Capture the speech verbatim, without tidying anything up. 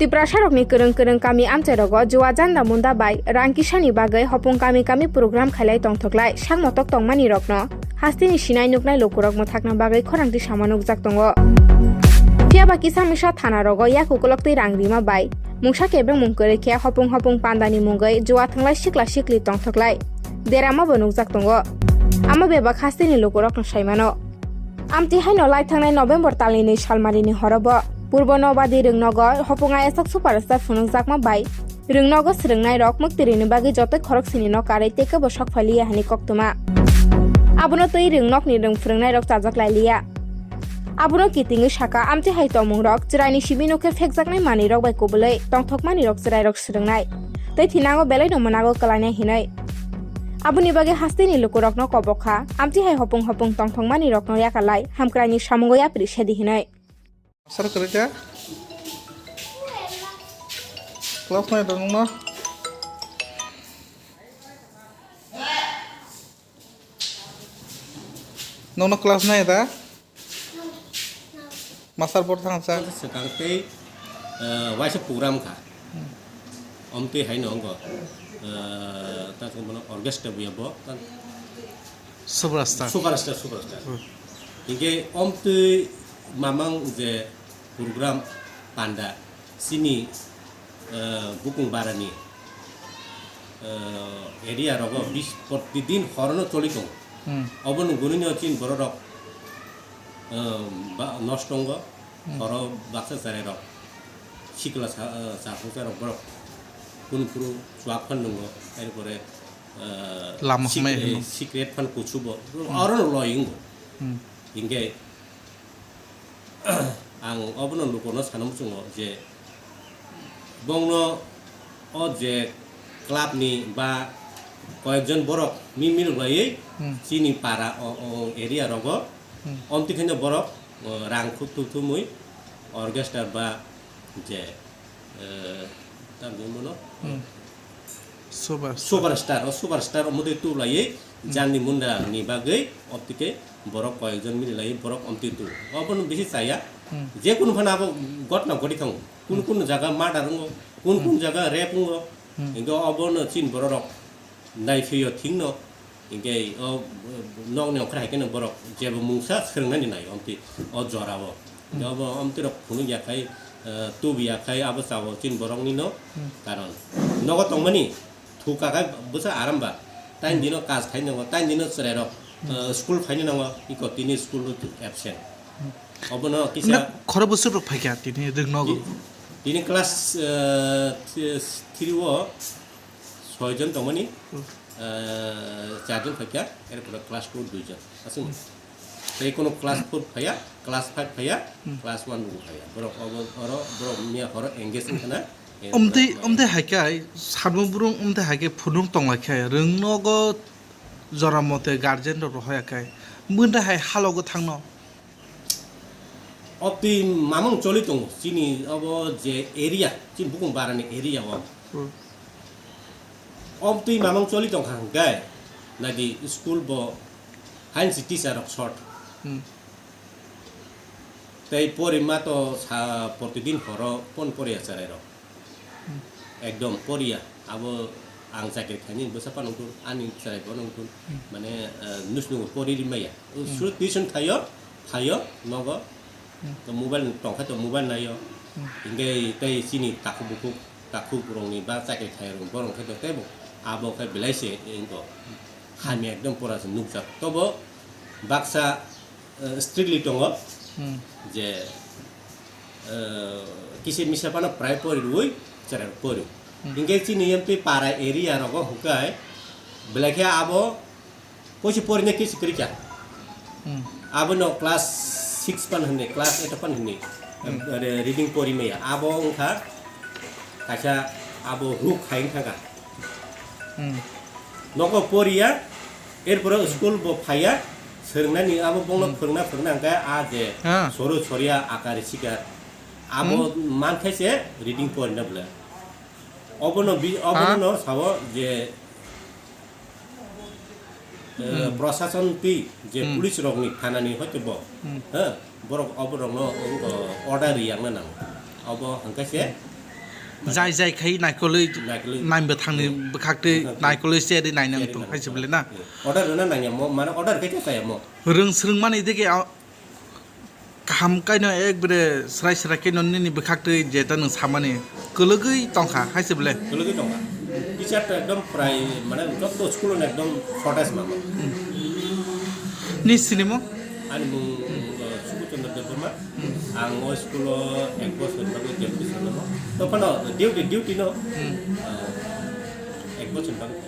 Tiprasarokni kwrwng kwrwng kami amchairogo juwa janda munda bai rang kisani bagwi hopung kami kami program khailai tongthoklai sak motok tongmanirokno hasteni sinai nuknai lukurok mwthakna bagwi khorang tisama nukjak tongo. Phiyaba kisa misa thanarogo yak ukulok twi rang rima bai mungsa kebengmung kwrwi khe hopung hopung pandani mungwi juwa thwnglai sikla sikli tongthoklai derama bo nukjak tongo. Amo bebak hasteni lukurokno saimano. Amtwi haino laithangnai November talni nwi salmarini horobo Purbo Nobadi Rwngnogo hopung ayachak superstar phunukjakma bai Rwngnogo swrwngnairok mwktwirwini bagwi jotoi khoroksini no karwi tei kebo sok phailiya hwnwi koktwma. Abono twi Rwngnokni rwng phwrwngnairok chajak lailiya. Abono kitingwi saka, amtwi hai tongmungrok chwraini simi nokhe phekjaknai manwirok bai kubulwi tongthokmanirok chwrairok swrwngnai tei thinango belaino mwnago kwlainai hinwi. Aboni bagwi hasteni lukurokno kobok kha, amtwi hai hopung hopung tongthokmanirokno yakarlai hamkraini samungo yapri sedi hinwi. Sir, kwrwi kha? Class nine da nungno? Nungno class nine da? Master board thang sa? Swkang tei, eh, waisa program kha. Omtwi haino wngkha, eh, ta chwng bono orchestra buya bo, ta Superstar. Superstar, superstar. Hmm. Hinkhe omtwi mamang je program panda chini, eh, bukung barani, eh, area rogo bis protidin horono choli tongo. Hmm. Obo nunguni no chini bororok, eh, ba-, nosto tongo. Hmm. Horo baksa cherairok, sikla sa-, eh, chakhung chairok borok kunu phuru chuak phan nungo, erpore, eh, lama sik-, hamya eh, hino. Sikret phan kuchubo, hmm, oro no loi wngo. Hmm. Hinkhe, ang obono lukurokno sana muchungo je, bongno o je club ni ba koyekjon borok mi-, milok laiwi, hmm, chini para o, o area rogo, hmm, omtwi khaino borok, o, rang khuk thuk thumwi orchestra ba je, eh, tamni bono, hmm, super. Superstar, o superstar omtwi tu laiwi, hmm, jandi munda ni bagwi optike borok koyekjon mili laiwi borok omtwi tu. Obono bisi chaya. Hmm. Je kunu phano abo gotna goti thango. Kunu, hmm, kunu jaga murder wngo, kunu, hmm, kunu jaga rape wngo. Hmm. Hinkhe obono chini bororok naiphio thikno, hinkhe o nokni ongkhor hai kheno borok jebo mungsa swrwngnani nai omtwi o jorao. Hinkhe, hmm, obo omtwirok phunuk ya khai, eh, tubu ya khai abo chao chini boroknino, hmm, karon. Nogo tongmani thuka khai bwsa aram ba. Tain, hmm, dino kaj khai nango, tain dino chwrairok, hmm, eh, school phaina nango, iko tini school absent. Hmm. Obono kisa na khoro bwswk rok phaikha tini Rwngnogo? Ti-, tini class, eh, thi-, three o soi jon tongmani, hmm, eh, char jon phaikha, erpore class two dui jon. Aswk. Hmm. Tei kono class four phaiya, class five phaiya, hmm, class one bo phaiya. Borok obo, oro borok miya horo engage wngkhana. Omtwi, omtwi hai khe, sabo borok omtwi hai khe phunuk tonglaikhe, Rwngnogo jora mote guardian rok rohoya khe, bwndai hai halogo thangno. Obtwi mamung choli tongo, chini obo je area, chini bukung barani area o. Hmm. Obtwi mamung choli tongkha hwnkhe, naidi school bo hainsi teacher rok short. Hmm. Tei porima to sa protidin horo pon poriya cherai rok. Hmm. Ekdom poriya. Abo ang chakri khaini bwsa phano wngkun, ani cherai bono wngkun. Hmm. Mane, eh, nusnungo pori rimaya. Hmm. Suru tuition thaio, thaio, nogo. Hmm. To mobile tongkha to mobile naio. Hmm. Hinkhe tei chini takhuk bukhuk, takhuk rokni ba chakri khai rok borok khe to teibo abo khe belai se wngkho. Hamya ekdom pora se nukjak. Tobo baksa, eh, strictly tongo, hmm, je, eh, kisa misa phano prai pori rwui cherai pori. Hmm. Hinkhe chini M P para area rogo hwnkhe belai khe abo poisa porina kisa kwrwi kha. Hmm. Abono class six phan hwnwi, class eight phan hwnwi, hmm, eh, reading pori maya. Abo wngkha kaisa abo ruk hai wngkha kha. Hmm. Nogo poriya, erpore school bo phaiya, swrwngnani abo bongno, hmm, phwrwngna, phwrwngna hwnkhe a je, ah, soru soriya akari sikar. Abo, hmm, mankhe se reading porina bwle. Obono bi-, obono, ah, no sao je, eh, hmm, prosason twi je, hmm, police rokni thanani hoite bo, hmm, ha, borok oborokno, uh, order riyakna nango. Obo hwnkhe se, hmm, Jai jai khai naikolwi Naikolwi. Naimbe thangni bwkhaktwi Bwkhaktwi. Naikolwi cherwi nainang Cherwi tong nainang hai se tong. Bwle na? Order rwna nangya mo, mane order khe khe saya mo. Rwng swrwngmani dege a-, kaham kaino ekbare srai srai kaino nini bwkhaktwi jeta nwng samani kwlwgwi tongkha hai se bwle? Kwlwgwi tongkha. Teacher to ekdom prai mane joto school o ekdom shortage mano. Ni sinimo? Ani mung, uh, Suku Chandra Debbarma. Hmm. Ang o school o ek bosor bagwi deputy sir namo. Tophano duty, duty no, Hmm. uh, ek bosor bagwi.